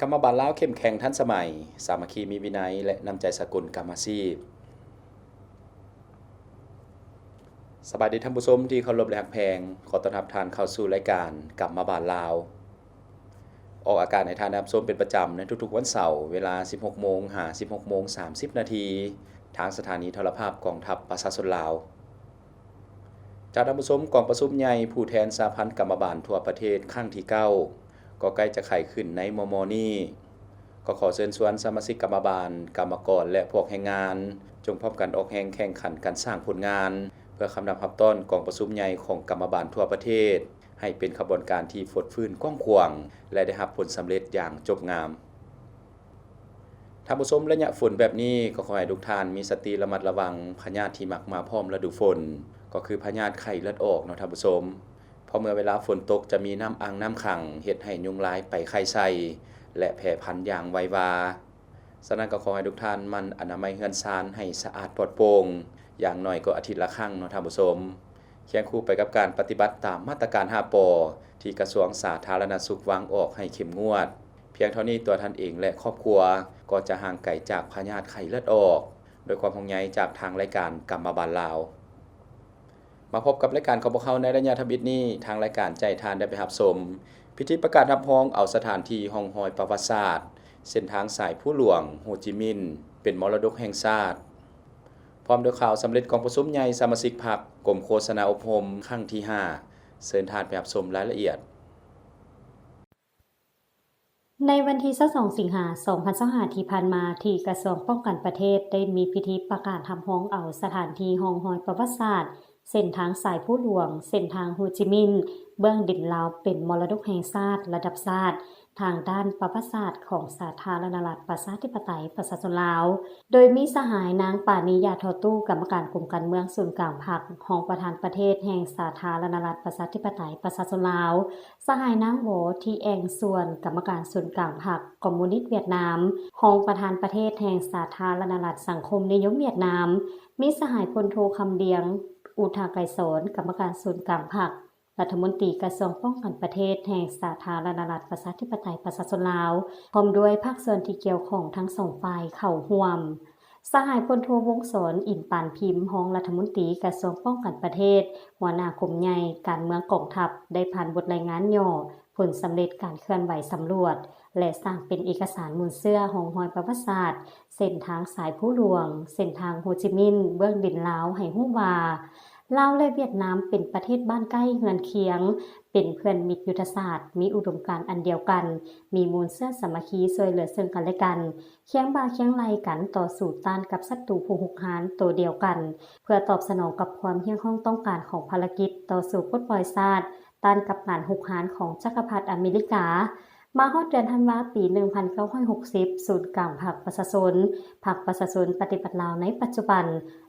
ກຳມະບານລາວເຂັ້ມແຂງທັນສະໄໝ, ສາມັກຄີມີວິໄນ ແລະ ນ້ຳໃຈສາກົນກຳມະຊີບ. ສະບາຍດີທ່ານຜູ້ຊົມທີ່ເຄົາລົບ ແລະ ຮັກແພງ. ຂໍຕ້ອນຮັບທ່ານເຂົ້າສູ່ລາຍການກຳມະບານລາວ. ອອກອາກາດໃຫ້ທ່ານໄດ້ຮັບຊົມເປັນປະຈຳໃນທຸກໆວັນເສົາ ເວລາສິບຫົກໂມງຫາສິບຫົກໂມງສາມສິບນາທີ ທາງສະຖານີໂທລະພາບກອງທັບປະຊາຊົນລາວ. ຈາກທ່ານຜູ້ຊົມ, ກອງປະຊຸມໃຫຍ່ຜູ້ແທນສະຫະພັນກຳມະບານທົ່ວປະເທດຄັ້ງທີເກົ້າ ກໍໃກ້ຈະໄຂຂຶ້ນໃນມໍ່ໆນີ້. ກໍຂໍເຊີນຊວນສະມາຊິກກຳມະບານ, ກຳມະກອນ ແລະ ພວກແຮງງານ ຈົ່ງພ້ອມກັນອອກແຮງແຂ່ງຂັນກັນສ້າງຜົນງານ ເພື່ອຄຳນັບຮັບຕ້ອນກອງປະຊຸມໃຫຍ່ຂອງກຳມະບານທົ່ວປະເທດ ໃຫ້ເປັນຂະບວນການທີ່ຟົດຟື້ນກວ້າງຂວາງ ແລະ ໄດ້ຮັບຜົນສຳເລັດຢ່າງຈົບງາມ. ທ່ານຜູ້ຊົມ, ໄລຍະຝົນແບບນີ້ ກໍຂໍໃຫ້ທຸກທ່ານມີສະຕິລະມັດລະວັງພະຍາດທີ່ມັກມາພ້ອມລະດູຝົນ ກໍຄືພະຍາດໄຂ້ເລືອດອອກເນາະທ່ານຜູ້ຊົມ. ເພາະເມື່ອເວລາຝົນຕົກຈະມີນ້ຳອັ່ງນ້ຳຂັງ ເຮັດໃຫ້ຍຸງລາຍໄປໄຂ່ໃສ່ ແລະ ແຜ່ພັນຢ່າງໄວວາ. ສະນັ້ນກໍຂໍໃຫ້ທຸກທ່ານໝັ່ນອະນາໄມເຮືອນຊານໃຫ້ສະອາດປອດໂປ່ງ, ຢ່າງໜ້ອຍກໍອາທິດລະຄັ້ງເນາະທ່ານຜູ້ຊົມ. ຄຽງຄູ່ໄປກັບການປະຕິບັດຕາມມາດຕະການຫ້າ ປ ທີ່ກະຊວງສາທາລະນະສຸກວາງອອກໃຫ້ເຂັ້ມງວດ. ພຽງເທົ່ານີ້ຕົວທ່ານເອງ ແລະ ຄອບຄົວກໍຈະຫ່າງໄກຈາກພະຍາດໄຂ້ເລືອດອອກ ດ້ວຍຄວາມຫ່ວງໃຍຈາກທາງລາຍການກຳມະບານລາວ. ມາພົບກັບລາຍການຂອງພວກເຮົາໃນໄລຍະທຳອິດນີ້. ທາງລາຍການຈະໃຫ້ທ່ານໄດ້ໄປຮັບຊົມພິທີປະກາດຮັບຮອງເອົາສະຖານທີ່ຮ່ອງຮອຍປະຫວັດສາດ ເສັ້ນທາງສາຍພູຫຼວງ ໂຮຈິມິນ ເປັນມໍລະດົກແຫ່ງຊາດ, ພ້ອມດ້ວຍຂ່າວສຳເລັດກອງປະຊຸມໃຫຍ່ສະມາຊິກພັກ ກົມໂຄສະນາອົບຮົມຄັ້ງທີຫ້າ. ເຊີນທ່ານໄປຮັບຊົມລາຍລະອຽດ. ໃນວັນທີຊາວສອງ ສິງຫາ ສອງພັນຊາວຫ້າ ທີ່ຜ່ານມາ, ທີ່ກະຊວງປ້ອງກັນປະເທດໄດ້ມີພິທີປະກາດຮັບຮອງເອົາສະຖານທີ່ຮ່ອງຮອຍປະຫວັດສາດ ເສັ້ນທາງສາຍພູຫຼວງ, ເສັ້ນທາງໂຮຈິມິນ ເບື້ອງດິນລາວ ເປັນມໍລະດົກແຫ່ງຊາດລະດັບຊາດ ທາງດ້ານປະຫວັດສາດຂອງສາທາລະນະລັດ ປະຊາທິປະໄຕ ປະຊາຊົນລາວ, ໂດຍມີສະຫາຍນາງ ປານີ ຢາທໍ່ຕູ້ ກຳມະການກົມການເມືອງສູນກາງພັກ, ຮອງປະທານປະເທດແຫ່ງສາທາລະນະລັດ ປະຊາທິປະໄຕ ປະຊາຊົນລາວ, ສະຫາຍນາງ ວໍ ທີແອງຊວນ ກຳມະການສູນກາງພັກຄອມມູນິດຫວຽດນາມ, ຮອງປະທານປະເທດແຫ່ງສາທາລະນະລັດສັງຄົມນິຍົມຫວຽດນາມ, ມີສະຫາຍພົນໂທ ຄຳລຽງ ອຸທາໄກສອນ ກຳມະການສູນກາງພັກ, ລັດຖະມົນຕີກະຊວງປ້ອງກັນປະເທດແຫ່ງສາທາລະນະລັດ ປະຊາທິປະໄຕ ປະຊາຊົນລາວ, ພ້ອມດ້ວຍພາກສ່ວນທີ່ກ່ຽວຂ້ອງທັງສອງຝ່າຍເຂົ້າຮ່ວມ. ສະຫາຍພົນໂທ ວົງສອນ ອິນປານພິມ ຮອງລັດຖະມົນຕີກະຊວງປ້ອງກັນປະເທດ, ຫົວໜ້າກົມໃຫຍ່ການເມືອງກອງທັບ ໄດ້ຜ່ານບົດລາຍງານຫຍໍ້ຜົນສຳເລັດການເຄື່ອນໄຫວສຳຫຼວດ ແລະ ສ້າງເປັນເອກະສານມູນເຊື້ອຮ່ອງຮອຍປະຫວັດສາດ ເສັ້ນທາງສາຍພູຫຼວງ, ເສັ້ນທາງໂຮຈິມິນ ເບື້ອງດິນລາວ ໃຫ້ຮູ້ວ່າ ລາວ ແລະ ຫວຽດນາມເປັນປະເທດບ້ານໃກ້ເຮືອນຄຽງ, ເປັນເພື່ອນມິດຍຸດທະສາດ, ມີອຸດົມການອັນດຽວກັນ, ມີມູນເຊື້ອສາມັກຄີຊ່ວຍເຫຼືອເຊິ່ງກັນແລະກັນ, ຄຽງບ່າຄຽງໄຫຼ່ກັນຕໍ່ສູ້ຕ້ານກັບສັດຕູຜູ້ຮຸກຮານໂຕດຽວກັນ, ເພື່ອຕອບສະໜອງກັບຄວາມຮຽກຮ້ອງຕ້ອງການຂອງພາລະກິດຕໍ່ສູ້ປົດປ່ອຍຊາດ ຕ້ານກັບການຮຸກຮານຂອງຈັກກະພັດອາເມລິກາ. ມາຮອດເດືອນທັນວາ ປີໜຶ່ງພັນເກົ້າຮ້ອຍຫົກສິບ ສູນກາງພັກປະຊາຊົນ, ພັກປະຊາຊົນປະຕິວັດລາວໃນປັດຈຸບັນ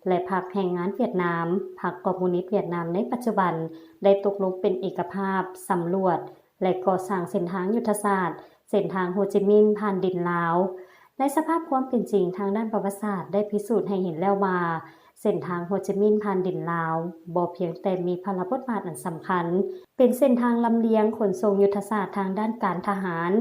ແລະ ພັກແຮງງານຫວຽດນາມ, ພັກຄອມມູນິດຫວຽດນາມໃນປັດຈຸບັນ ໄດ້ຕົກລົງເປັນເອກະພາບສຳຫຼວດ ແລະ ກໍ່ສ້າງເສັ້ນທາງຍຸດທະສາດ ເສັ້ນທາງໂຮຈິມິນຜ່ານດິນລາວ. ໃນສະພາບຄວາມເປັນຈິງທາງດ້ານປະຫວັດສາດໄດ້ພິສູດໃຫ້ເຫັນແລ້ວວ່າ ເສັ້ນທາງໂຮຈິມິນຜ່ານດິນລາວ ບໍ່ພຽງແຕ່ມີພາລະບົດບາດອັນສຳຄັນ ເປັນເສັ້ນທາງລຳລຽງຂົນສົ່ງຍຸດທະສາດທາງດ້ານການທະຫານ,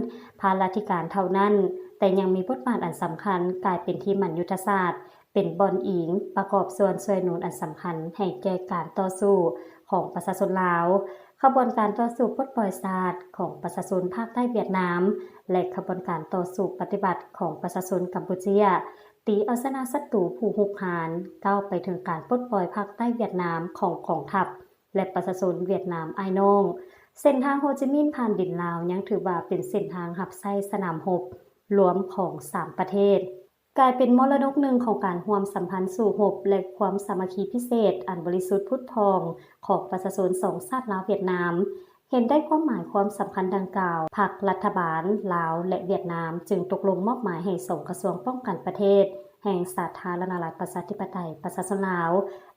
ພາລາທິການເທົ່ານັ້ນ, ແຕ່ຍັງມີບົດບາດອັນສຳຄັນກາຍເປັນທີ່ໝັ້ນຍຸດທະສາດ, ເປັນບ່ອນອີງປະກອບສ່ວນຊ່ວຍໜູນອັນສຳຄັນໃຫ້ແກ່ການຕໍ່ສູ້ຂອງປະຊາຊົນລາວ, ຂະບວນການຕໍ່ສູ້ປົດປ່ອຍຊາດຂອງປະຊາຊົນພາກໃຕ້ຫວຽດນາມ ແລະ ຂະບວນການຕໍ່ສູ້ປະຕິວັດຂອງປະຊາຊົນກຳປູເຈຍ, ຕີເອົາຊະນະສັດຕູຜູ້ຮຸກຮານ, ກ້າວໄປເຖິງການປົດປ່ອຍພາກໃຕ້ຫວຽດນາມຂອງກອງທັບ ແລະ ປະຊາຊົນຫວຽດນາມອ້າຍນ້ອງ. ເສັ້ນທາງໂຮຈິມິນຜ່ານດິນລາວຍັງຖືວ່າເປັນເສັ້ນທາງຮັບໃຊ້ສະໜາມຮົບລວມຂອງສາມປະເທດ, ກາຍເປັນມໍລະດົກໜຶ່ງຂອງການຮ່ວມສຳພັນສູ້ຮົບ ແລະ ຄວາມສາມັກຄີພິເສດອັນບໍລິສຸດຜຸດຜ່ອງຂອງປະຊາຊົນສອງຊາດລາວ-ຫວຽດນາມ. ເຫັນໄດ້ຄວາມໝາຍຄວາມສຳຄັນດັ່ງກ່າວ, ພັກລັດຖະບານລາວ ແລະ ຫວຽດນາມ ຈຶ່ງຕົກລົງມອບໝາຍໃຫ້ສອງກະຊວງປ້ອງກັນປະເທດແຫ່ງສາທາລະນະລັດປະຊາທິປະໄຕປະຊາຊົນລາວ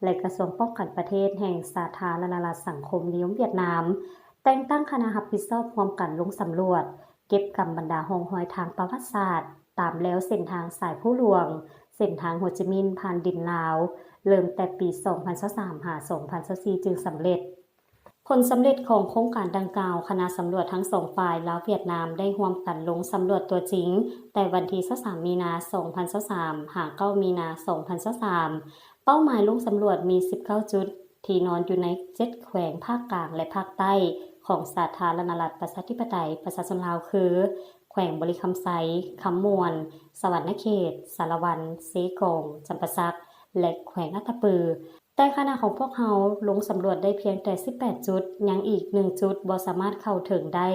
ແລະ ກະຊວງປ້ອງກັນປະເທດແຫ່ງສາທາລະນະລັດສັງຄົມນິຍົມຫວຽດນາມ ແຕ່ງຕັ້ງຄະນະຮັບຜິດຊອບຮ່ວມກັນລົງສຳຫຼວດ, ເກັບກຳບັນດາຮ່ອງຮອຍທາງປະຫວັດສາດ, ຕາມແລວເສັ້ນທາງສາຍພູຫຼວງ, ເສັ້ນທາງໂຮຈິມິນຜ່ານດິນລາວ, ເລີ່ມແຕ່ປີສອງພັນຊາວສາມ ຫາ ສອງພັນຊາວສີ່ ຈຶ່ງສຳເລັດ. ພ ຜົນສຳເລັດຂອງໂຄງການດັ່ງກ່າວ, ຄະນະສຳຫຼວດທັງສອງຝ່າຍ ລາວ-ຫວຽດນາມ ໄດ້ຮ່ວມກັນລົງສຳຫຼວດຕົວຈິງ ແຕ່ວັນທີຊາວສາມ ມີນາ ສອງພັນຊາວສາມ ຫາ ເກົ້າ ມີນາ ສອງພັນຊາວສາມ. ເປົ້າໝາຍລົງສຳຫຼວດມີສິບເກົ້າຈຸດ ທີ່ນອນຢູ່ໃນເຈັດແຂວງພາກກາງ ແລະ ພາກໃຕ້ຂອງສາທາລະນະລັດ ປະຊາທິປະໄຕ ປະຊາຊົນລາວ ຄື ແຂວງບໍລິຄຳໄຊ, ຄຳມ່ວນ, ສະຫວັນນະເຂດ, ສາລະວັນ, ເຊກອງ, ຈຳປາສັກ ແລະ ແຂວງອັດຕະປື. ແຕ່ຄະນະຂອງພວກເຮົາລົງສຳຫຼວດໄດ້ພຽງແຕ່ສິບແປດຈຸດ, ຍັງອີກໜຶ່ງຈຸດບໍ່ສາມາດເຂົ້າເຖິງໄດ້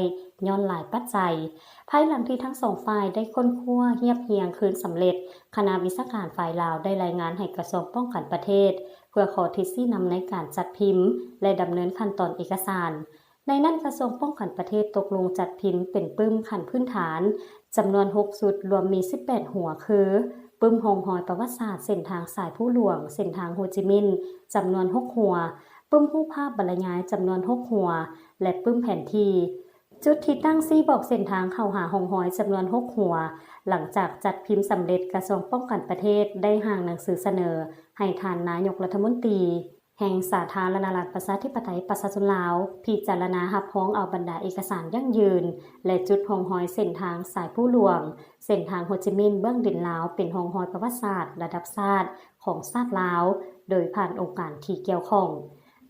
ຍ້ອນຫຼາຍປັດໄຈ. ພາຍຫຼັງທີ່ທັງສອງຝ່າຍໄດ້ຄົ້ນຄວ້າຮຽບຮຽງຄືນສຳເລັດ, ຄະນະວິຊາການຝ່າຍລາວໄດ້ລາຍງານໃຫ້ກະຊວງປ້ອງກັນປະເທດ ເພື່ອຂໍທິດຊີ້ນຳໃນການຈັດພິມ ແລະ ດຳເນີນຂັ້ນຕອນເອກະສານ. ໃນນັ້ນ, ກະຊວງປ້ອງກັນປະເທດຕົກລົງຈັດພິມເປັນປຶ້ມຂັ້ນພື້ນຖານ ຈຳນວນຫົກຊຸດ, ລວມມີສິບແປດຫົວ ຄື ປຶ້ມຮ່ອງຮອຍປະຫວັດສາດເສັ້ນທາງສາຍພູຫຼວງ, ເສັ້ນທາງໂຮຈິມິນ ຈຳນວນຫົກຫົວ, ປຶ້ມຮູບພາບບັນລະຍາຍຈຳນວນຫົກຫົວ ແລະ ປຶ້ມແຜນທີ່. ຈຸດທີ່ຕັ້ງຊີ້ບອກເສັ້ນທາງເຂົ້າຫາຮ່ອງຮອຍຈຳນວນຫົກຫົວ. ຫຼັງຈາກຈັດພິມສຳເລັດ, ກະຊວງປ້ອງກັນປະເທດໄດ້ຮ່າງໜັງສືສະເໜີໃຫ້ທ່ານນາຍົກລັດຖະມົນຕີ ແຫ່ງສາທາລະນະລັດ ປະຊາທິປະໄຕ ປະຊາຊົນລາວ ພິຈາລະນາຮັບຮອງເອົາບັນດາເອກະສານຢັ້ງຢືນ ແລະ ຈຸດຮ່ອງຮອຍເສັ້ນທາງສາຍພູຫຼວງ, ເສັ້ນທາງໂຮຈິມິນເບື້ອງດິນລາວ ເປັນຮ່ອງຮອຍປະຫວັດສາດລະດັບຊາດຂອງຊາດລາວ ໂດຍຜ່ານອົງການທີ່ກ່ຽວຂ້ອງ,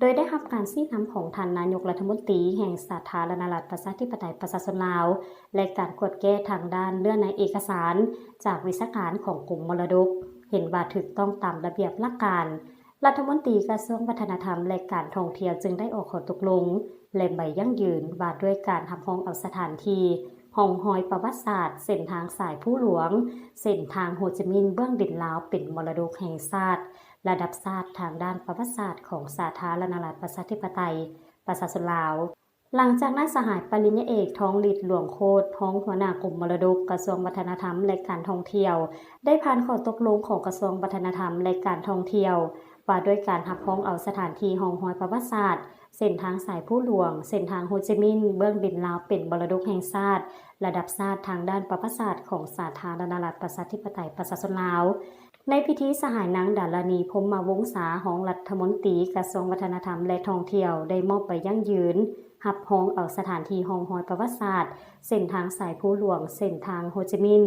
ໂດຍໄດ້ຮັບການຊີ້ນຳຂອງທ່ານນາຍົກລັດຖະມົນຕີແຫ່ງສາທາລະນະລັດ ປະຊາທິປະໄຕ ປະຊາຊົນລາວ ແລະ ການກວດແກ້ທາງດ້ານເນື້ອໃນເອກະສານຈາກວິຊາການຂອງກົມມໍລະດົກ ເຫັນວ່າຖືກຕ້ອງຕາມລະບຽບຫຼັກການ. ລັດຖະມົນຕີກະຊວງວັດທະນະທຳ ແລະ ການທ່ອງທ່ຽວ ຈຶ່ງໄດ້ອອກຂໍ້ຕົກລົງ ແລະ ໃບຢັ້ງຢືນວ່າດ້ວຍການຮັບຮອງເອົາສະຖານທີ່ຮ່ອງຮອຍປະຫວັດສາດເສັ້ນທາງສາຍພູຫຼວງ, ເສັ້ນທາງໂຮຈິມິນເບື້ອງດິນລາວ ເປັນມໍລະດົກແຫ່ງຊາດ ລະດັບຊາດທາງດ້ານປະຫວັດສາດຂອງສາທາລະນະລັດ ປະຊາທິປະໄຕ ປະຊາຊົນລາວ. ຫຼັງຈາກນັ້ນ, ສະຫາຍປະລິນຍາເອກ ທອງລິດ ຫຼວງໂຄດ ຮອງຫົວໜ້າກົມມໍລະດົກ ກະຊວງວັດທະນະທຳ ແລະ ການທ່ອງທ່ຽວ ໄດ້ຜ່ານຂໍ້ຕົກລົງຂອງກະຊວງວັດທະນະທຳ ແລະ ການທ່ອງທ່ຽວ ວ່າດ້ວຍການຮັບຮອງເອົາສະຖານທີ່ຮ່ອງຮອຍປະຫວັດສາດ ເສັ້ນທາງສາຍພູຫຼວງ, ເສັ້ນທາງໂຮຈິມິນ ເບື້ອງດິນລາວ ເປັນມໍລະດົກແຫ່ງຊາດ ລະດັບຊາດທາງດ້ານປະຫວັດສາດຂອງສາທາລະນະລັດ ປະຊາທິປະໄຕ ປະຊາຊົນລາວ. ໃນພິທີ, ສະຫາຍນາງ ດາລານີ ພົມມະວົງສາ ຮອງລັດຖະມົນຕີກະຊວງວັດທະນະທຳ ແລະ ທ່ອງທ່ຽວ ໄດ້ມອບໃບຢັ້ງຢືນຮັບຮອງເອົາສະຖານທີ່ຮ່ອງຮອຍປະຫວັດສາດ ເສັ້ນທາງສາຍພູຫຼວງ, ເສັ້ນທາງໂຮຈິມິນ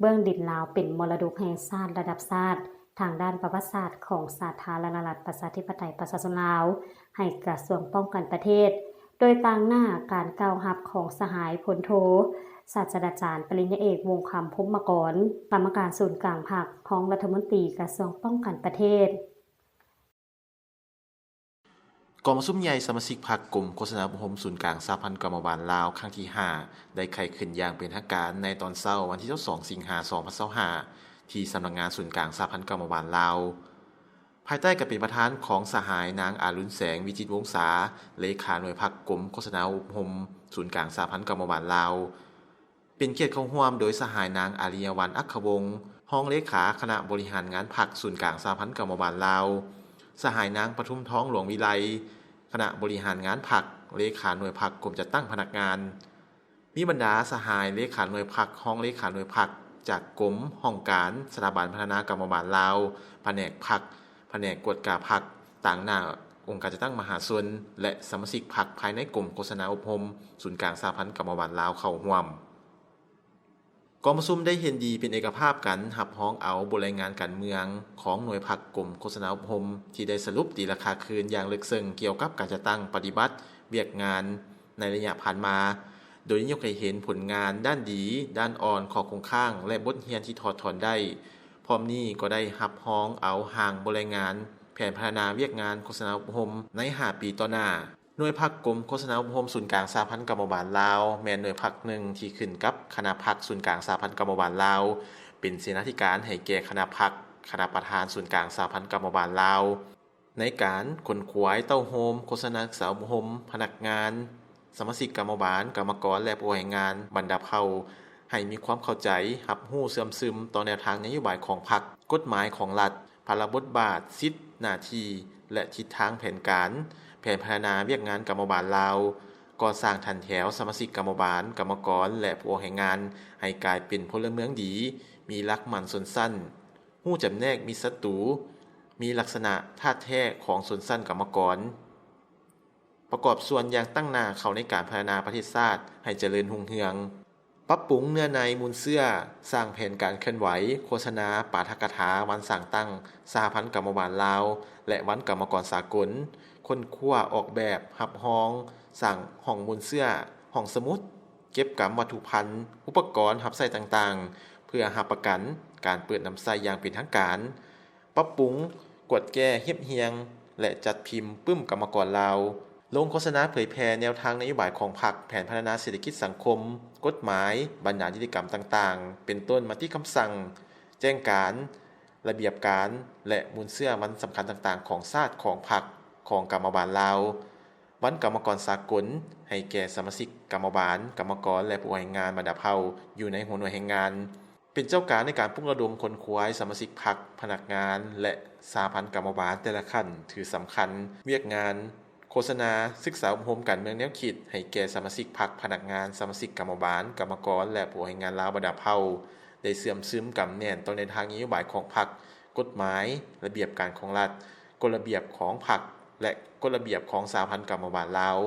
ເບື້ອງດິນລາວ ເປັນມໍລະດົກແຫ່ງຊາດລະດັບຊາດ ທາງດ້ານປະຫວັດສາດຂອງສາທາລະນະລັດ ປະຊາທິປະໄຕ ປະຊາຊົນລາວ ໃຫ້ກະຊວງປ້ອງກັນປະເທດ, ໂດຍຕາງໜ້າການກ່າວຮັບຂອງສະຫາຍ ພົນໂທ ສາດສະດາຈານ ປະລິນຍາເອກ ວົງຄຳ ພົມມະກອນ ກຳມະການສູນກາງພັກ, ຮອງລັດຖະມົນຕີກະຊວງປ້ອງກັນປະເທດ. ກອງປະຊຸມໃຫຍ່ສະມາຊິກພັກກົມໂຄສະນາອົບຮົມສູນກາງສະຫະພັນກຳມະບານລາວ ຄັ້ງທີຫ້າ ໄດ້ໄຂຂຶ້ນຢ່າງເປັນທາງການໃນຕອນເຊົ້າວັນທີຊາວສອງ ສິງຫາ ສອງພັນຊາວຫ້າ ທີ່ສຳນັກງານສູນກາງສະຫະພັນກຳມະບານລາວ ພາຍໃຕ້ການເປັນປະທານຂອງສະຫາຍນາງ ອາລຸນແສງ ວິຈິດວົງສາ ເລຂາໜ່ວຍພັກກົມໂຄສະນາອົບຮົມສູນກາງສະຫະພັນກຳມະບານລາວ. ເປັນກຽດເຂົ້າຮ່ວມໂດຍສະຫາຍນາງ ອາລິຍະວັນ ອັກຂະວົງ ຮອງເລຂາຄະນະບໍລິຫານງານພັກສູນກາງສະຫະພັນກຳມະບານລາວ, ສະຫາຍນາງ ປະທຸມທອງ ຫຼວງວິໄລ ຄະນະບໍລິຫານງານພັກ ເລຂາໜ່ວຍພັກກົມຈັດຕັ້ງພະນັກງານ, ມີບັນດາສະຫາຍເລຂາໜ່ວຍພັກ, ຮອງເລຂາໜ່ວຍພັກຈາກກົມ, ຫ້ອງການ, ສະຖາບັນພັດທະນາກຳມະບານລາວ, ພະແນກພັກ, ພະແນກກວດກາພັກ, ຕາງໜ້າອົງການຈັດຕັ້ງມະຫາຊົນ ແລະ ສະມາຊິກພັກພາຍໃນກົມໂຄສະນາອົບຮົມສູນກາງສະຫະພັນກຳມະບານລາວເຂົ້າຮ່ວມ. ກອງປະຊຸມໄດ້ເຫັນດີເປັນເອກະພາບກັນ ຮັບຮອງເອົາບົດລາຍງານການເມືອງຂອງໜ່ວຍພັກກົມໂຄສະນາອົບຮົມ ທີ່ໄດ້ສະຫຼຸບຕີລາຄາຄືນຢ່າງເລິກເຊິ່ງກ່ຽວກັບການຈັດຕັ້ງປະຕິບັດວຽກງານໃນໄລຍະຜ່ານມາ, ໂດຍຍົກໃຫ້ເຫັນຜົນງານດ້ານດີ, ດ້ານອ່ອນ, ຂໍ້ຄົງຄ້າງ ແລະ ບົດຮຽນທີ່ຖອດຖອນໄດ້. ພ້ອມນີ້ກໍໄດ້ຮັບຮອງເອົາຮ່າງບົດລາຍງານແຜນພັດທະນາວຽກງານໂຄສະນາອົບຮົມໃນຫ້າປີຕໍ່ໜ້າ. ໜ່ວຍພັກກົມໂຄສະນາອົບຮົມສູນກາງສະຫະພັນກຳມະບານລາວ ແມ່ນໜ່ວຍພັກໜຶ່ງທີ່ຂຶ້ນກັບຄະນະພັກສູນກາງສະຫະພັນກຳມະບານລາວ ເປັນເສນາທິການໃຫ້ແກ່ຄະນະພັກ, ຄະນະປະທານສູນກາງສະຫະພັນກຳມະບານລາວ ໃນການຂົນຂວາຍເຕົ້າໂຮມໂຄສະນາສຶກສາອົບຮົມພະນັກງານ, ສະມາຊິກກຳມະບານ, ກຳມະກອນ ແລະ ຜູ້ແຮງງານບັນດາເຜົ່າ ໃຫ້ມີຄວາມເຂົ້າໃຈ, ຮັບຮູ້ເຊື່ອມຊຶມຕໍ່ແນວທາງນະໂຍບາຍຂອງພັກ, ກົດໝາຍຂອງລັດ, ພາລະບົດບາດ, ສິດ, ໜ້າທີ່ ແລະ ທິດທາງແຜນການ, ແຜນພັດທະນາວຽກງານກຳມະບານລາວ, ກໍ່ສ້າງຖັນແຖວສະມາຊິກກຳມະບານ, ກຳມະກອນ ແລະ ຜູ້ອອກແຮງງານ ໃຫ້ກາຍເປັນພົນລະເມືອງດີ, ມີຫຼັກໝັ້ນຊົນຊັ້ນ, ຮູ້ຈຳແນກມິດສັດຕູ, ມີລັກສະນະທາດແທ້ຂອງຊົນຊັ້ນກຳມະກອນ. ປະກອບສ່ວນຢ່າງຕັ້ງໜ້າເຂົ້າໃນການພັດທະນາປະເທດຊາດໃຫ້ຈະເລີນຮຸ່ງເຮືອງ. ປັບປຸງເນື້ອໃນມູນເຊື້ອ, ສ້າງແຜນການເຄື່ອນໄຫວ, ໂຄສະນາ, ປາຖະກະຖາວັນສ້າງຕັ້ງສະຫະພັນກຳມະບານລາວ ແລະ ວັນກຳມະກອນສາກົນ, ຄົ້ນຄວ້າອອກແບບ, ຮັບຮອງ, ສ້າງຫ້ອງມູນເຊື້ອ, ຫ້ອງສະໝຸດ, ເກັບກຳວັດຖຸພັນ, ອຸປະກອນຮັບໃຊ້ຕ່າງໆ ເພື່ອຮັບປະກັນການເປີດນຳໃຊ້ຢ່າງເປັນທາງການ. ປັບປຸງ, ກວດແກ້, ຮຽບຮຽງ ແລະ ຈັດພິມປຶ້ມກຳມະກອນລາວ, ລົງໂຄສະນາເຜີຍແຜ່ແນວທາງນະໂຍບາຍຂອງພັກ, ແຜນພັດທະນາເສດຖະກິດສັງຄົມ, ກົດໝາຍ, ບັນດານິຕິກຳຕ່າງໆ ເປັນຕົ້ນມະຕິຄຳສັ່ງ, ແຈ້ງການ, ລະບຽບການ ແລະ ມູນເຊື້ອວັນສຳຄັນຕ່າງໆຂອງຊາດ, ຂອງພັກ, ຂອງກຳມະບານລາວ, ວັນກຳມະກອນສາກົນ ໃຫ້ແກ່ສະມາຊິກກຳມະບານ, ກຳມະກອນ ແລະ ຜູ້ອອກແຮງງານບັນດາເຜົ່າຢູ່ໃນຫົວໜ່ວຍແຮງງານ. ເປັນເຈົ້າການໃນການປຸກລະດົມຂົນຂວາຍສະມາຊິກພັກ, ພະນັກງານ ແລະ ສະຫະພັນກຳມະບານແຕ່ລະຂັ້ນຖືສຳຄັນວຽກງານໂຄສະນາ, ສຶກສາອົບຮົມການເມືອງແນວຄິດໃຫ້ແກ່ສະມາຊິກພັກ, ພະນັກງານ, ສະມາຊິກກຳມະບານ, ກຳມະກອນ ແລະ ຜູ້ອອກແຮງງານລາວບັນດາເຜົ່າ ໄດ້ເຊື່ອມຊຶມກຳແໜ້ນຕໍ່ແນວທາງນະໂຍບາຍຂອງພັກ, ກົດໝາຍ, ລະບຽບການຂອງລັດ, ກົດລະບຽບຂອງພັກ ແລະ ກົດລະບຽບຂອງສະຫະພັນກຳມະບານລາວ,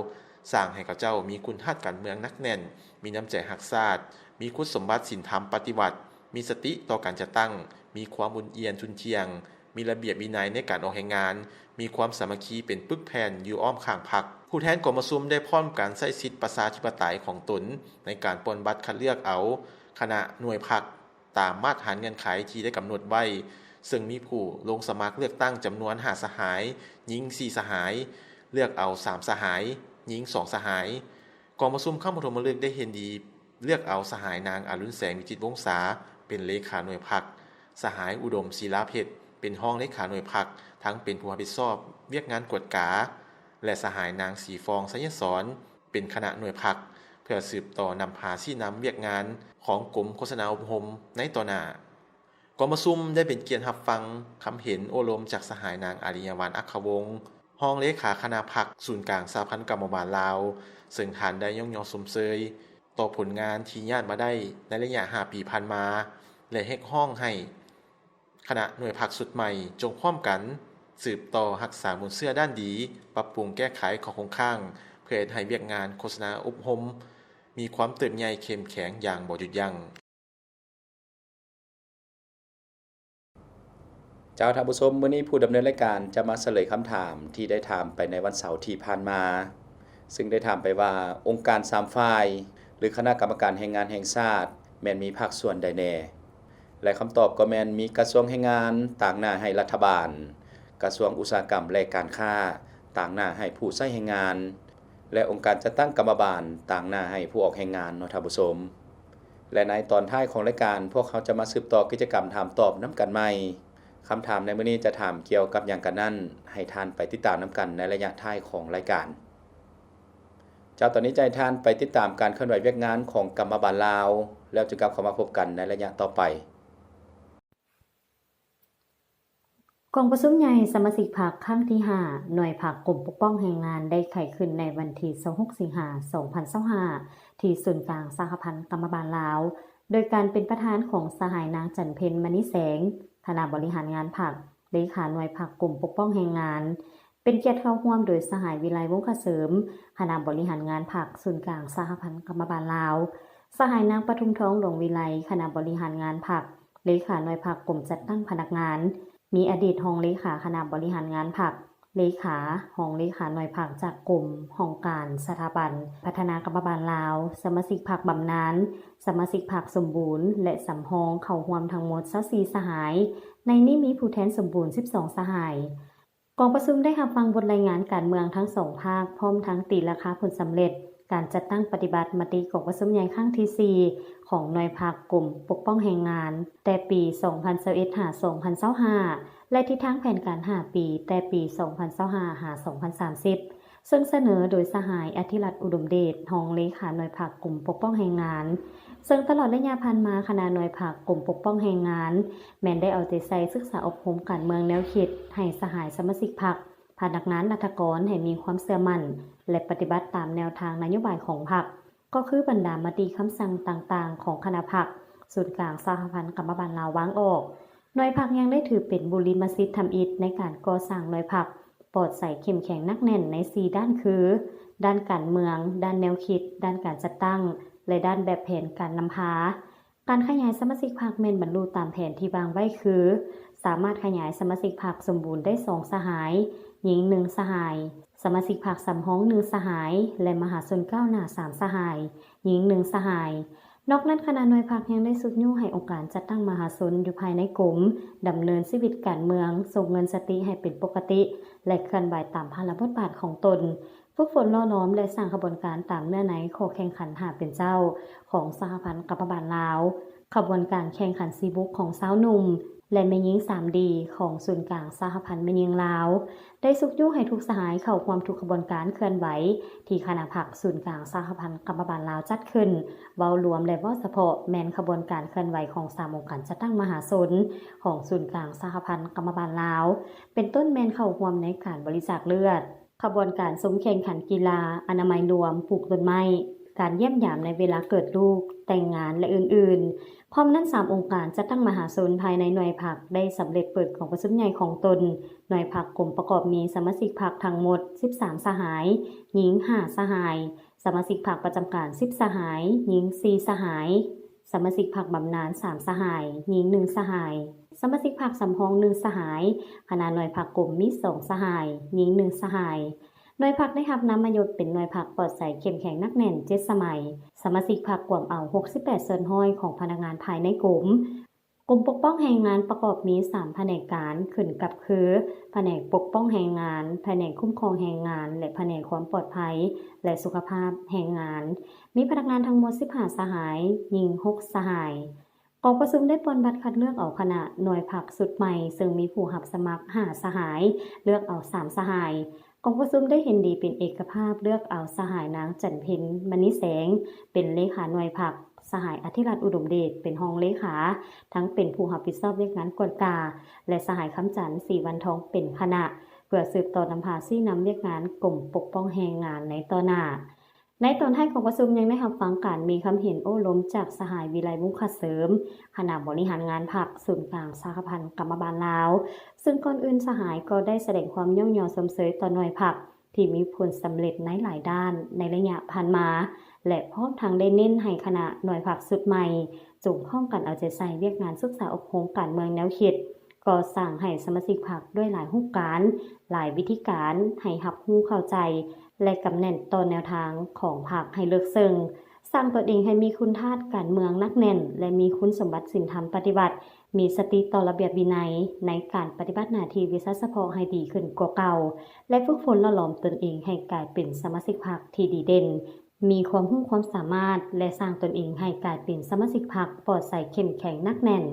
ສ້າງໃຫ້ເຂົາເຈົ້າມີຄຸນທາດການເມືອງໜັກແໜ້ນ, ມີນ້ຳໃຈຮັກຊາດ, ມີຄຸນສົມບັດສິນທຳປະຕິວັດ, ມີສະຕິຕໍ່ການຈັດຕັ້ງ, ມີຄວາມອຸ່ນອຽນທຸ່ນທ່ຽງ, ມີລະບຽບວິໄນໃນການອອກແຮງງານ, ມີຄວາມສາມັກຄີເປັນປຶກແຜ່ນຢູ່ອ້ອມຂ້າງພັກ. ຜູ້ແທນກອງປະຊຸມໄດ້ພ້ອມກັນໃຊ້ສິດປະຊາທິປະໄຕຂອງຕົນໃນການປ່ອນບັດຄັດເລືອກເອົາຄະນະໜ່ວຍພັກ ຕາມມາດຖານເງື່ອນໄຂທີ່ໄດ້ກຳນົດໄວ້, ເຊິ່ງມີຜູ້ລົງສະໝັກເລືອກຕັ້ງຈຳນວນຫ້າສະຫາຍ, ຍິງສີ່ສະຫາຍ, ເລືອກເອົາສາມສະຫາຍ, ຍິງສອງສະຫາຍ. ກອງປະຊຸມຄັ້ງປະຖົມມະລຶກໄດ້ເຫັນດີເລືອກເອົາສະຫາຍນາງອະລຸນແສງ ວິຈິດວົງສາ ເປັນເລຂາໜ່ວຍພັກ, ສະຫາຍອຸດົມ ສີລາເພັດ ເປັນຮອງເລຂາໜ່ວຍພັກ ທັງເປັນຜູ້ຮັບຜິດຊອບວຽກງານກວດກາ ແລະ ສະຫາຍນາງ ສີຟອງ ໄຊຍະສອນ ເປັນຄະນະໜ່ວຍພັກ ເພື່ອສືບຕໍ່ນຳພາຊີ້ນຳວຽກງານຂອງກົມໂຄສະນາອົບຮົມໃນຕໍ່ໜ້າ. ກອງປະຊຸມໄດ້ເປັນກຽດຮັບຟັງຄຳເຫັນໂອ້ລົມຈາກສະຫາຍນາງ ອາລິຍະວັນ ອັກຂະວົງ ຮອງເລຂາຄະນະພັກສູນກາງສະຫະພັນກຳມະບານລາວ, ເຊິ່ງທ່ານໄດ້ຍ້ອງຍໍຊົມເຊີຍຕໍ່ຜົນງານທີ່ຍາດມາໄດ້ໃນໄລຍະຫ້າປີຜ່ານມາ ແລະ ຮຽກຮ້ອງໃຫ້ ຄະນະໜ່ວຍພັກຊຸດໃໝ່ຈົ່ງພ້ອມກັນສືບຕໍ່ຮັກສາມູນເຊື້ອດ້ານດີ, ປັບປຸງແກ້ໄຂຂໍ້ຄົງຄ້າງ ເພື່ອເຮັດໃຫ້ວຽກງານໂຄສະນາອົບຮົມມີຄວາມເຕີບໃຫຍ່ເຂັ້ມແຂງຢ່າງບໍ່ຢຸດຢັ້ງ. ເຈົ້າທ່ານຜູ້ຊົມ, ມື້ນີ້ຜູ້ດຳເນີນລາຍການຈະມາສະເຫຼີຍຄຳຖາມທີ່ໄດ້ຖາມໄປໃນວັນເສົາທີ່ຜ່ານມາ, ຊຶ່ງໄດ້ຖາມໄປວ່າ ອົງການສາມຝ່າຍ ຫຼື ຄະນະກຳມະການແຮງງານແຫ່ງຊາດ ແມ່ນມີພາກສ່ວນໃດແດ່? ແລະ ຄຳຕອບກໍແມ່ນມີກະຊວງແຮງງານຕາງໜ້າໃຫ້ລັດຖະບານ, ກະຊວງອຸດສາຫະກຳ ແລະ ການຄ້າຕາງໜ້າໃຫ້ຜູ້ໃຊ້ແຮງງານ ແລະ ອົງການຈັດຕັ້ງກຳມະບານຕາງໜ້າໃຫ້ຜູ້ອອກແຮງງານເນາະທ່ານຜູ້ຊົມ. ແລະ ໃນຕອນທ້າຍຂອງລາຍການ, ພວກເຮົາຈະມາສືບຕໍ່ກິດຈະກຳຖາມຕອບນຳກັນໃໝ່. ຄຳຖາມໃນມື້ນີ້ຈະຖາມກ່ຽວກັບຫຍັງກັນນັ້ນ, ໃຫ້ທ່ານໄປຕິດຕາມນຳກັນໃນໄລຍະທ້າຍຂອງລາຍການ. ເຈົ້າ, ຕອນນີ້ຈະໃຫ້ທ່ານໄປຕິດຕາມການເຄື່ອນໄຫວວຽກງານຂອງກຳມະບານລາວ, ແລ້ວຈຶ່ງກັບເຂົ້າມາພົບກັນໃນໄລຍະຕໍ່ໄປ. ກອງປະຊຸມໃຫຍ່ສະມາຊິກພັກຄັ້ງທີຫ້າ ໜ່ວຍພັກກົມປົກປ້ອງແຮງງານ ໄດ້ໄຂຂຶ້ນໃນວັນທີຊາວຫົກ ສິງຫາ ສອງພັນຊາວຫ້າ ທີ່ສູນກາງສະຫະພັນກຳມະບານລາວ, ໂດຍການເປັນປະທານຂອງສະຫາຍນາງ ຈັນເພັນ ມະນີແສງ ຄະນະບໍລິຫານງານພັກ, ເລຂາໜ່ວຍພັກກົມປົກປ້ອງແຮງງານ, ເປັນກຽດເຂົ້າຮ່ວມໂດຍສະຫາຍ ວິໄລ ວົງຄະເສີມ ຄະນະບໍລິຫານງານພັກ ສູນກາງສະຫະພັນກຳມະບານລາວ, ສະຫາຍນາງ ປະທຸມທອງ ຫຼວງວິໄລ ຄະນະບໍລິຫານງານພັກ, ເລຂາໜ່ວຍພັກກົມຈັດຕັ້ງພະນັກງານ, ມີອະດີດຮອງເລຂາຄະນະບໍລິຫານງານພັກ, ເລຂາ, ຮອງເລຂາໜ່ວຍພັກຈາກກົມ, ຫ້ອງການ, ສະຖາບັນພັດທະນາກຳມະບານລາວ, ສະມາຊິກພັກບຳນານ, ສະມາຊິກພັກສົມບູນ ແລະ ສຳຮອງ ເຂົ້າຮ່ວມທັງໝົດຊາວສີ່ສະຫາຍ, ໃນນີ້ມີຜູ້ແທນສົມບູນສິບສອງສະຫາຍ. ກອງປະຊຸມໄດ້ຮັບຟັງບົດລາຍງານການເມືອງທັງສອງພາກ, ພ້ອມທັງຕີລາຄາຜົນສຳເລັດການຈັດຕັ້ງປະຕິບັດມະຕິກອງປະຊຸມໃຫຍ່ຄັ້ງທີສີ່ ຂອງໜ່ວຍພັກກົມປົກປ້ອງແຮງງານ ແຕ່ປີສອງພັນຊາວເອັດ ຫາ ສອງພັນຊາວຫ້າ ແລະ ທິດທາງແຜນການຫ້າປີ ແຕ່ປີສອງພັນຊາວຫ້າ ຫາ ສອງພັນສາມສິບ ເຊິ່ງສະເໜີໂດຍສະຫາຍ ອະທິລັດ ອຸດົມເດດ ຮອງເລຂາໜ່ວຍພັກກົມປົກປ້ອງແຮງງານ. ເຊິ່ງຕະຫຼອດໄລຍະຜ່ານມາ, ຄະນະໜ່ວຍພັກກົມປົກປ້ອງແຮງງານ ແມ່ນໄດ້ເອົາໃຈໃສ່ສຶກສາອົບຮົມການເມືອງແນວຄິດໃຫ້ສະຫາຍສະມາຊິກພັກ, ພະນັກງານລັດຖະກອນໃຫ້ມີຄວາມເຊື່ອໝັ້ນ ແລະ ປະຕິບັດຕາມແນວທາງນະໂຍບາຍຂອງພັກ, ກໍຄືບັນດາມະຕິຄຳສັ່ງຕ່າງໆຂອງຄະນະພັກ, ສູນກາງສະຫະພັນກຳມະບານລາວວາງອອກ. ໜ່ວຍພັກຍັງໄດ້ຖືເປັນບຸລິມະສິດທຳອິດໃນການກໍ່ສ້າງໜ່ວຍພັກ, ປອດໃສ ເຂັ້ມແຂງ ໜັກແໜ້ນໃນສີ່ດ້ານຄື ດ້ານການເມືອງ, ດ້ານແນວຄິດ, ດ້ານການຈັດຕັ້ງ ແລະ ດ້ານແບບແຜນການນຳພາ. ການຂະຫຍາຍສະມາຊິກພັກແມ່ນບັນລຸຕາມແຜນທີ່ວາງໄວ້ຄື ສາມາດຂະຫຍາຍສະມາຊິກພັກສົມບູນໄດ້ສອງສະຫາຍ, ຍິງໜຶ່ງສະຫາຍ, ສະມາຊິກພັກສຳຮອງໜຶ່ງສະຫາຍ ແລະ ມະຫາຊົນກ້າວໜ້າສາມສະຫາຍ, ຍິງໜຶ່ງສະຫາຍ. ນອກນັ້ນ, ຄະນະໜ່ວຍພັກຍັງໄດ້ຊຸກຍູ້ໃຫ້ອົງການຈັດຕັ້ງມະຫາຊົນຢູ່ພາຍໃນກົມ ດຳເນີນຊີວິດການເມືອງ, ສົ່ງເງິນສະຕິໃຫ້ເປັນປົກກະຕິ ແລະ ເຄື່ອນໄຫວຕາມພາລະບົດບາດຂອງຕົນ, ຝຶກຝົນຫຼໍ່ຫຼອມ ແລະ ສ້າງຂະບວນການຕາມເນື້ອໃນຂໍ້ແຂ່ງຂັນຫ້າເປັນເຈົ້າຂອງສະຫະພັນກຳມະບານລາວ, ຂະບວນການແຂ່ງຂັນສີ່ບຸກຂອງຊາວໜຸ່ມ ແລະ ແມ່ຍິງສາມດີຂອງສູນກາງສະຫະພັນແມ່ຍິງລາວ. ໄດ້ຊຸກຍູ້ໃຫ້ທຸກສະຫາຍເຂົ້າຮ່ວມທຸກຂະບວນການເຄື່ອນໄຫວທີ່ຄະນະພັກສູນກາງສະຫະພັນກຳມະບານລາວຈັດຂຶ້ນ, ເວົ້າລວມ ແລະ ເວົ້າສະເພາະ ແມ່ນຂະບວນການເຄື່ອນໄຫວຂອງສາມອົງການຈັດຕັ້ງມະຫາຊົນຂອງສູນກາງສະຫະພັນກຳມະບານລາວ, ເປັນຕົ້ນແມ່ນເຂົ້າຮ່ວມໃນການບໍລິຈາກເລືອດ, ຂະບວນການຊົມແຂ່ງຂັນກິລາ, ອະນາໄມລວມ, ປູກຕົ້ນໄມ້, ການຢ້ຽມຢາມໃນເວລາເກີດລູກ, ແຕ່ງງານ ແລະ ອື່ນໆ. ພ້ອມນັ້ນ, ສາມອົງການຈັດຕັ້ງມະຫາຊົນພາຍໃນໜ່ວຍພັກໄດ້ສຳເລັດເປີດກອງປະຊຸມໃຫຍ່ຂອງຕົນ. ໜ່ວຍພັກກົມປະກອບມີສະມາຊິກພັກທັງໝົດສິບສາມສະຫາຍ, ຍິງຫ້າສະຫາຍ, ສະມາຊິກພັກປະຈຳການສິບສະຫາຍ, ຍິງສີ່ສະຫາຍ, ສະມາຊິກພັກບຳນານສາມສະຫາຍ, ຍິງໜຶ່ງສະຫາຍ, ສະມາຊິກພັກສຳຮອງໜຶ່ງສະຫາຍ. ຄະນະໜ່ວຍພັກກົມມີສອງສະຫາຍ, ຍິງໜຶ່ງສະຫາຍ. ໜ່ວຍພັກໄດ້ຮັບນາມມະຍົດເປັນໜ່ວຍພັກປອດໃສ ເຂັ້ມແຂງ ໜັກແໜ້ນເຈັດສະໄໝ. ສະມາຊິກພັກກວມເອົາຫົກສິບແປດສ່ວນຮ້ອຍຂອງພະນັກງານພາຍໃນກົມ. ກົມປົກປ້ອງແຮງງານປະກອບມີສາມພະແນກການ ຂຶ້ນກັບຄື ພະແນກປົກປ້ອງແຮງງານ, ພະແນກຄຸ້ມຄອງແຮງງານ ແລະ ພະແນກຄວາມປອດໄພ ແລະ ສຸຂະພາບແຮງງານ. ມີພະນັກງານທັງໝົດສິບຫ້າສະຫາຍ, ຍິງຫົກສະຫາຍ. ກອງປະຊຸມໄດ້ປ່ອນບັດຄັດເລືອກເອົາຄະນະໜ່ວຍພັກຊຸດໃໝ່, ເຊິ່ງມີຜູ້ຮັບສະໝັກຫ້າສະຫາຍ, ເລືອກເອົາສາມສະຫາຍ. ກອງປະຊຸມໄດ້ເຫັນດີເປັນເອກະພາບເລືອກເອົາສະຫາຍນາງ ຈັນເພັນ ມະນີແສງ ເປັນເລຂາໜ່ວຍພັກ, ສະຫາຍ ອະທິລັດ ອຸດົມເດດ ເປັນຮອງເລຂາ, ທັງເປັນຜູ້ຮັບຜິດຊອບວຽກງານກວດກາ ແລະ ສະຫາຍ ຄຳຈັນ ສີວັນທອງ ເປັນຄະນະ ເພື່ອສືບຕໍ່ນຳພາຊີ້ນຳວຽກງານກົມປົກປ້ອງແຮງງານໃນຕໍ່ໜ້າ. ໃນຕອນທ້າຍຂອງປະຊຸມຍັງໄດ້ຮັບຟັງການມີຄຳເຫັນໂອ້ລົມຈາກສະຫາຍ ວິໄລ ວົງຄະເສີມ ຄະນະບໍລິຫານງານພັກ ສູນກາງສະຫະພັນກຳມະບານລາວ, ເຊິ່ງກ່ອນອື່ນສະຫາຍກໍໄດ້ສະແດງຄວາມຍ້ອງຍໍຊົມເຊີຍຕໍ່ໜ່ວຍພັກທີ່ມີຜົນສຳເລັດໃນຫຼາຍດ້ານໃນໄລຍະຜ່ານມາ ແລະ ພ້ອມທັງໄດ້ເນັ້ນໃຫ້ຄະນະໜ່ວຍພັກຊຸດໃໝ່ ຈົ່ງພ້ອມກັນເອົາໃຈໃສ່ວຽກງານສຶກສາອົບຮົມການເມືອງແນວຄິດ, ກໍ່ສ້າງໃຫ້ສະມາຊິກພັກດ້ວຍຫຼາຍຮູບການ, ຫຼາຍວິທີການ ໃຫ້ຮັບຮູ້ເຂົ້າໃຈ ແລະ ກຳແໜ້ນຕໍ່ແນວທາງຂອງພັກໃຫ້ເລິກເຊິ່ງ, ສ້າງຕົນເອງໃຫ້ມີຄຸນທາດການເມືອງໜັກແໜ້ນ ແລະ ມີຄຸນສົມບັດສິນທຳປະຕິວັດ, ມີສະຕິຕໍ່ລະບຽບວິໄນໃນການປະຕິບັດໜ້າທີ່ວິຊາສະເພາະໃຫ້ດີຂຶ້ນກວ່າເກົ່າ ແລະ ຝຶກຝົນຫຼໍ່ຫຼອມຕົນເອງໃຫ້ກາຍເປັນສະມາຊິກພັກທີ່ດີເດັ່ນ, ມີຄວາມຮູ້ຄວາມສາມາດ ແລະ ສ້າງຕົນເອງໃຫ້ກາຍເປັນສະມາຊິກພັກປອດໃສ ເຂັ້ມແຂງ ໜັກແໜ້ນ.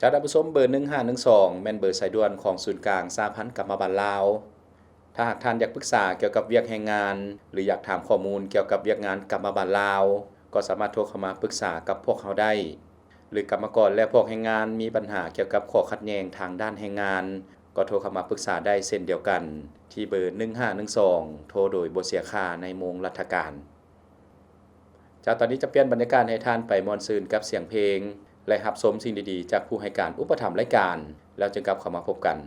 ຈາກທ່ານຜູ້ຊົມ, ເບີໜຶ່ງຫ້າໜຶ່ງສອງ ແມ່ນເບີສາຍດ່ວນຂອງສູນກາງສະຫະພັນກຳມະບານລາວ. ຖ້າຫາກທ່ານຢາກປຶກສາກ່ຽວກັບວຽກແຮງງານ ຫຼື ຢາກຖາມຂໍ້ມູນກ່ຽວກັບວຽກງານກຳມະບານລາວ, ກໍສາມາດໂທເຂົ້າມາປຶກສາກັບພວກເຮົາໄດ້. ຫຼື ກຳມະກອນ ແລະ ພວກແຮງງານມີບັນຫາກ່ຽວກັບຂໍ້ຂັດແຍ່ງທາງດ້ານແຮງງານ, ກໍໂທເຂົ້າມາປຶກສາໄດ້ເຊັ່ນດຽວກັນ ທີ່ເບີໜຶ່ງຫ້າໜຶ່ງສອງ ໂທໂດຍບໍ່ເສຍຄ່າໃນໂມງລັດຖະການ. ຈາກຕອນນີ້ຈະປ່ຽນບັນຍາກາດໃຫ້ທ່ານໄປມ່ວນຊື່ນກັບສຽງເພງ ແລະ ຮັບຊົມສິ່ງດີໆຈາກຜູ້ໃຫ້ການອຸປະຖຳລາຍການ, ແລ້ວຈຶ່ງກັບເຂົ້າມາພົບກັນ.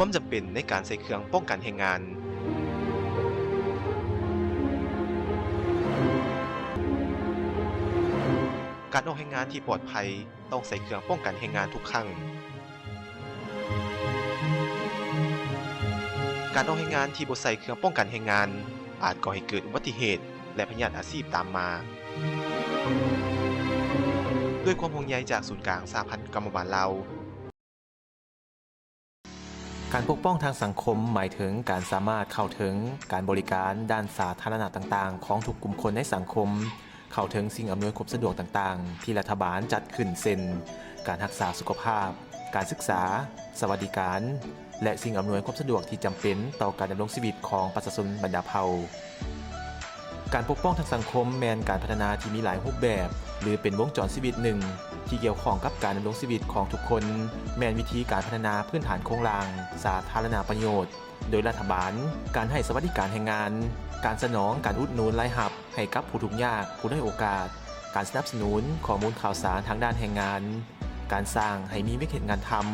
ຄວາມຈຳເປັນໃນການໃສ່ເຄື່ອງປ້ອງກັນແຮງງານ. ການອອກແຮງງານທີ່ປອດໄພ ຕ້ອງໃສ່ເຄື່ອງປ້ອງກັນແຮງງານທຸກຄັ້ງ. ການອອກແຮງງານທີ່ບໍ່ໃສ່ເຄື່ອງປ້ອງກັນແຮງງານ ອາດກໍ່ໃຫ້ເກີດອຸບັດຕິເຫດ ແລະ ພະຍາດອາຊີບຕາມມາ. ດ້ວຍຄວາມຫ່ວງໃຍຈາກສູນກາງສະຫະພັນກຳມະບານລາວ. ການປົກປ້ອງທາງສັງຄົມ ໝາຍເຖິງການສາມາດເຂົ້າເຖິງການບໍລິການດ້ານສາທາລະນະຕ່າງໆ ຂອງທຸກກຸ່ມຄົນໃນສັງຄົມ, ເຂົ້າເຖິງສິ່ງອຳນວຍຄວາມສະດວກຕ່າງໆ ທີ່ລັດຖະບານຈັດຂຶ້ນ ເຊັ່ນ ການຮັກສາສຸຂະພາບ, ການສຶກສາ, ສະຫວັດດີການ ແລະ ສິ່ງອຳນວຍຄວາມສະດວກທີ່ຈຳເປັນຕໍ່ການດຳລົງຊີວິດຂອງປະຊາຊົນບັນດາເຜົ່າ. ການປົກປ້ອງທາງສັງຄົມແມ່ນການພັດທະນາທີ່ມີຫຼາຍຮູບແບບ ຫຼື ເປັນວົງຈອນຊີວິດໜຶ່ງທີ່ກ່ຽວຂ້ອງກັບການດຳລົງຊີວິດຂອງທຸກຄົນ, ແມ່ນວິທີການພັດທະນາພື້ນຖານໂຄງລ່າງສາທາລະນະປະໂຫຍດໂດຍລັດຖະບານ, ການໃຫ້ສະຫວັດດີການແຮງງານ, ການສະໜອງການອຸດໜູນລາຍຮັບໃຫ້ກັບຜູ້ທຸກຍາກ, ຜູ້ດ້ອຍໂອກາດ, ການສະໜັບສະໜູນຂໍ້ມູນຂ່າວສານທາງດ້ານແຮງງານ, ການສ້າງໃຫ້ມີວຽກເຮັດງານທຳ,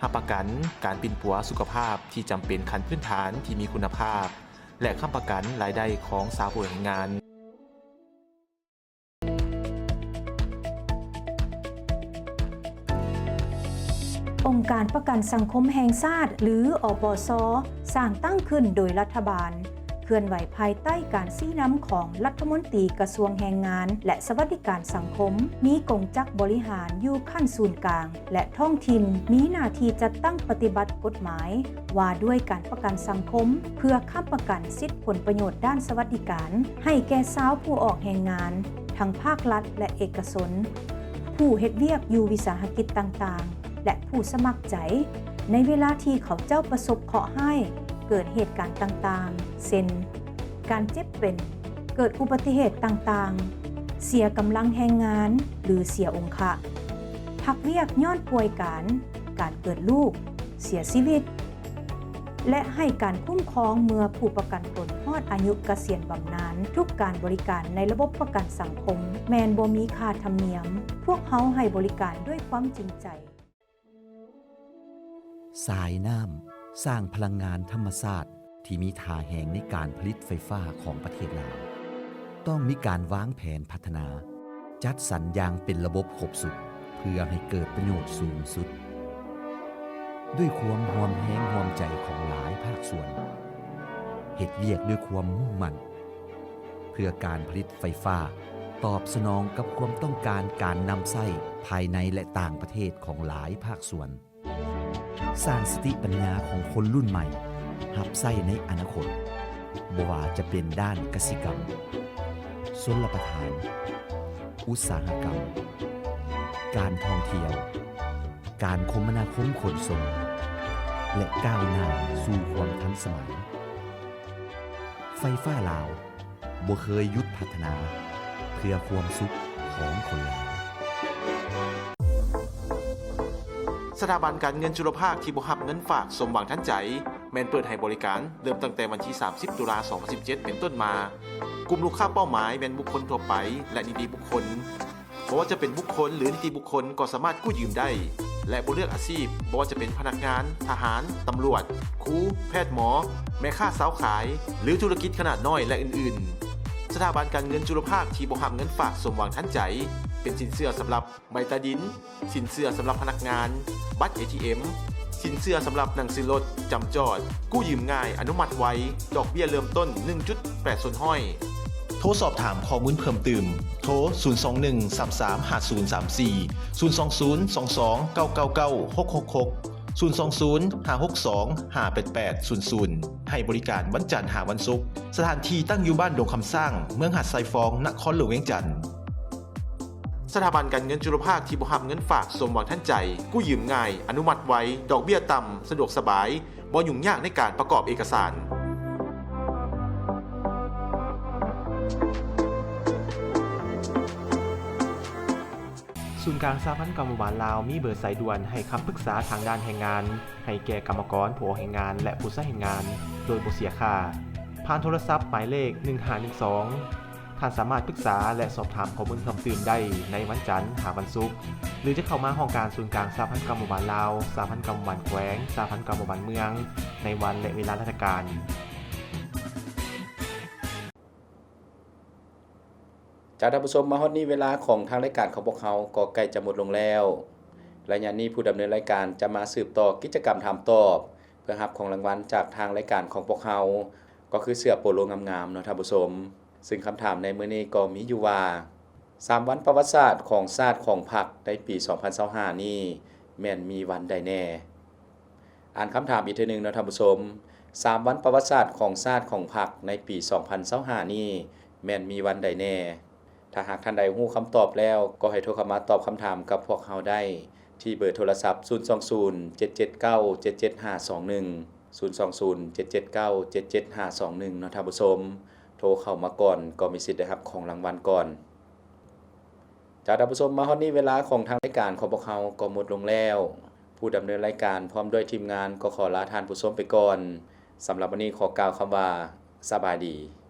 ຮັບປະກັນການປິ່ນປົວສຸຂະພາບທີ່ຈຳເປັນຂັ້ນພື້ນຖານທີ່ມີຄຸນນະພາບ ແລະ ຄ້ຳປະກັນລາຍໄດ້ຂອງຊາວຜູ້ອອກແຮງງານ. ອົງການປະກັນສັງຄົມແຫ່ງຊາດ ຫຼື ອປສ ສ້າງຕັ້ງຂຶ້ນໂດຍລັດຖະບານ, ເຄື່ອນໄຫວພາຍໃຕ້ການຊີ້ນຳຂອງລັດຖະມົນຕີກະຊວງແຮງງານ ແລະ ສະຫວັດດີການສັງຄົມ, ມີກົງຈັກບໍລິຫານຢູ່ຂັ້ນສູນກາງ ແລະ ທ້ອງຖິ່ນ ມີໜ້າທີ່ຈັດຕັ້ງປະຕິບັດກົດໝາຍວ່າດ້ວຍການປະກັນສັງຄົມ ເພື່ອຄ້ຳປະກັນສິດຜົນປະໂຫຍດດ້ານສະຫວັດດີການໃຫ້ແກ່ຊາວຜູ້ອອກແຮງງານ ທັງພາກລັດ ແລະ ເອກະຊົນ, ຜູ້ເຮັດວຽກຢູ່ວິສາຫະກິດຕ່າງໆ ແລະ ຜູ້ສະໝັກໃຈ ໃນເວລາທີ່ເຂົາເຈົ້າປະສົບເຄາະຮ້າຍ, ເກີດເຫດການຕ່າງໆ ເຊັ່ນ ການເຈັບເປັນ, ເກີດອຸບັດຕິເຫດຕ່າງໆ, ເສຍກຳລັງແຮງງານ ຫຼື ເສຍອົງຄະ, ພັກວຽກຍ້ອນປ່ວຍການ, ການເກີດລູກ, ເສຍຊີວິດ ແລະ ໃຫ້ການຄຸ້ມຄອງເມື່ອຜູ້ປະກັນຕົນຮອດອາຍຸກະສຽນບຳນານ. ທຸກການບໍລິການໃນລະບົບປະກັນສັງຄົມແມ່ນບໍ່ມີຄ່າທຳນຽມ. ພວກເຮົາໃຫ້ບໍລິການດ້ວຍຄວາມຈິງໃຈ. ສາຍນ້ຳສ້າງພະລັງງານທຳມະຊາດທີ່ມີທ່າແຮງໃນການຜະລິດໄຟຟ້າຂອງປະເທດລາວ ຕ້ອງມີການວາງແຜນພັດທະນາ, ຈັດສັນຢ່າງເປັນລະບົບຄົບຊຸດ ເພື່ອໃຫ້ເກີດປະໂຫຍດສູງສຸດ. ດ້ວຍຄວາມຮ່ວມແຮງຮ່ວມໃຈຂອງຫຼາຍພາກສ່ວນ, ເຮັດວຽກດ້ວຍຄວາມມຸ່ງໝັ້ນ ເພື່ອການຜະລິດໄຟຟ້າຕອບສະໜອງກັບຄວາມຕ້ອງການການນຳໃຊ້ພາຍໃນ ແລະ ຕ່າງປະເທດຂອງຫຼາຍພາກສ່ວນ. ສ້າງສະຕິປັນຍາຂອງຄົນລຸ້ນໃໝ່ຮັບໃຊ້ໃນອະນາຄົດ, ບໍ່ວ່າຈະເປັນດ້ານກະສິກຳ, ຊົນລະປະທານ, ອຸດສາຫະກຳ, ການທ່ອງທ່ຽວ, ການຄົມມະນາຄົມຂົນສົ່ງ ແລະ ກ້າວໜ້າສູ່ຄວາມທັນສະໄໝ. ໄຟຟ້າລາວບໍ່ເຄີຍຢຸດພັດທະນາເພື່ອຄວາມສຸກຂອງຄົນລາວ. ສະຖາບັນການເງິນຈຸລະພາກທີ່ບໍ່ຮັບເງິນຝາກສົມຫວັງທັນໃຈ ແມ່ນເປີດໃຫ້ບໍລິການເລີ່ມຕັ້ງແຕ່ວັນທີສາມສິບ ຕຸລາ ສອງພັນສິບເຈັດ ເປັນຕົ້ນມາ. ກຸ່ມລູກຄ້າເປົ້າໝາຍແມ່ນບຸກຄົນທົ່ວໄປ ແລະ ນິຕິບຸກຄົນ. ບໍ່ວ່າຈະເປັນບຸກຄົນ ຫຼື ນິຕິບຸກຄົນກໍສາມາດກູ້ຢືມໄດ້ ແລະ ບໍ່ເລືອກອາຊີບ, ບໍ່ວ່າຈະເປັນພະນັກງານ, ທະຫານ, ຕຳຫຼວດ, ຄູ, ແພດ, ໝໍ, ແມ່ຄ້າ, ຊາວຂາຍ ຫຼື ທຸລະກິດຂະໜາດນ້ອຍ ແລະ ອື່ນໆ. ສະຖາບັນການເງິນຈຸລະພາກທີ່ບໍ່ຮັບເງິນຝາກສົມຫວັງທັນໃຈ ເປັນສິນເຊື່ອສຳລັບໃບຕາດິນ, ສິນເຊື່ອສຳລັບພະນັກງານ, ບັດເອທີເອັມ, ສິນເຊື່ອສຳລັບໜັງສືລົດ, ຈຳຈອດ, ກູ້ຢືມງ່າຍ, ອະນຸມັດໄວ, ດອກເບ້ຍເລີ່ມຕົ້ນ ໜຶ່ງຈຸດແປດສ່ວນຮ້ອຍ. ໂທສອບຖາມຂໍ້ມູນເພີ່ມຕື່ມ, ໂທ ສູນສອງໜຶ່ງ ສາມສາມ ຫ້າສູນສາມສີ່ ສູນສອງສູນ ສອງສອງ ເກົ້າເກົ້າເກົ້າ ຫົກຫົກຫົກ ສູນສອງສູນ ຫ້າຫົກສອງ ຫ້າແປດແປດສູນສູນ ໃຫ້ບໍລິການວັນຈັນຫາວັນສຸກ. ສະຖານທີ່ຕັ້ງຢູ່ບ້ານດົງຄຳຊ້າງ, ເມືອງຫາດຊາຍຟອງ, ນະຄອນຫຼວງວຽງຈັນ. ສະຖາບັນການເງິນຈຸລະພາກທີ່ບໍ່ຮັບເງິນຝາກສົມຫວັງທັນໃຈ, ກູ້ຢືມງ່າຍ, ອະນຸມັດໄວ, ດອກເບ້ຍຕ່ຳ, ສະດວກສະບາຍ, ບໍ່ຫຍຸ້ງຍາກໃນການປະກອບເອກະສານ. ສູນກາງສະຫະພັນກຳມະບານລາວມີເບີສາຍດ່ວນໃຫ້ຄຳປຶກສາທາງດ້ານແຮງງານ ໃຫ້ແກ່ກຳມະກອນ, ຜູ້ອອກແຮງງານ ແລະ ຜູ້ໃຊ້ແຮງງານ ໂດຍບໍ່ເສຍຄ່າ ຜ່ານໂທລະສັບໝາຍເລກ ໜຶ່ງຫ້າໜຶ່ງສອງ, ໂທ ທ່ານສາມາດປຶກສາ ແລະ ສອບຖາມຂໍ້ມູນເພີ່ມຕື່ມໄດ້ໃນວັນຈັນຫາວັນສຸກ ຫຼື ຈະເຂົ້າມາຫ້ອງການສູນກາງສະຫະພັນກຳມະບານລາວ, ສະຫະພັນກຳມະບານແຂວງ, ສະຫະພັນກຳມະບານເມືອງ ໃນວັນ ແລະ ເວລາລາຊະການ. ເຈົ້າ ທ່ານຜູ້ຊົມ, ມາຮອດນີ້ເວລາຂອງທາງລາຍການຂອງພວກເຮົາກໍໃກ້ຈະໝົດລົງແລ້ວ. ໄລຍະນີ້ຜູ້ດຳເນີນລາຍການຈະມາສືບຕໍ່ກິດຈະກຳຖາມຕອບ ເພື່ອຮັບຂອງລາງວັນຈາກທາງລາຍການຂອງພວກເຮົາ ກໍຄືເສື້ອໂປໂລງາມໆເນາະທ່ານຜູ້ຊົມ. ຊຶ່ງຄຳຖາມໃນມື້ນີ້ກໍມີຢູ່ວ່າ ສາມວັນປະຫວັດສາດຂອງຊາດຂອງພັກໃນປີສອງພັນຊາວຫ້ານີ້ ແມ່ນມີວັນໃດແດ່? ອ່ານຄຳຖາມອີກເທື່ອໜຶ່ງເນາະທ່ານຜູ້ຊົມ, ສາມວັນປະຫວັດສາດຂອງຊາດຂອງພັກໃນປີສອງພັນຊາວຫ້ານີ້ ແມ່ນມີວັນໃດແດ່? ຖ້າຫາກທ່ານໃດຮູ້ຄຳຕອບແລ້ວ ກໍໃຫ້ໂທເຂົ້າມາຕອບຄຳຖາມກັບພວກເຮົາໄດ້ ທີ່ເບີໂທລະສັບ ສູນສອງສູນ ເຈັດເຈັດເກົ້າ ເຈັດເຈັດຫ້າສອງໜຶ່ງ ສູນສອງສູນ ເຈັດເຈັດເກົ້າ ເຈັດເຈັດຫ້າສອງໜຶ່ງ ເນາະທ່ານຜູ້ຊົມ. ໂທເຂົ້າມາກ່ອນກໍມີສິດໄດ້ຮັບຂອງລາງວັນກ່ອນ. ເຈົ້າ ທ່ານຜູ້ຊົມ, ມາຮອດນີ້ເວລາຂອງທາງລາຍການຂອງພວກເຮົາກໍໝົດລົງແລ້ວ. ຜູ້ດຳເນີນລາຍການພ້ອມດ້ວຍທີມງານກໍຂໍລາທ່ານຜູ້ຊົມໄປກ່ອນ. ສຳລັບວັນນີ້ຂໍກ່າວຄຳວ່າ ສະບາຍດີ.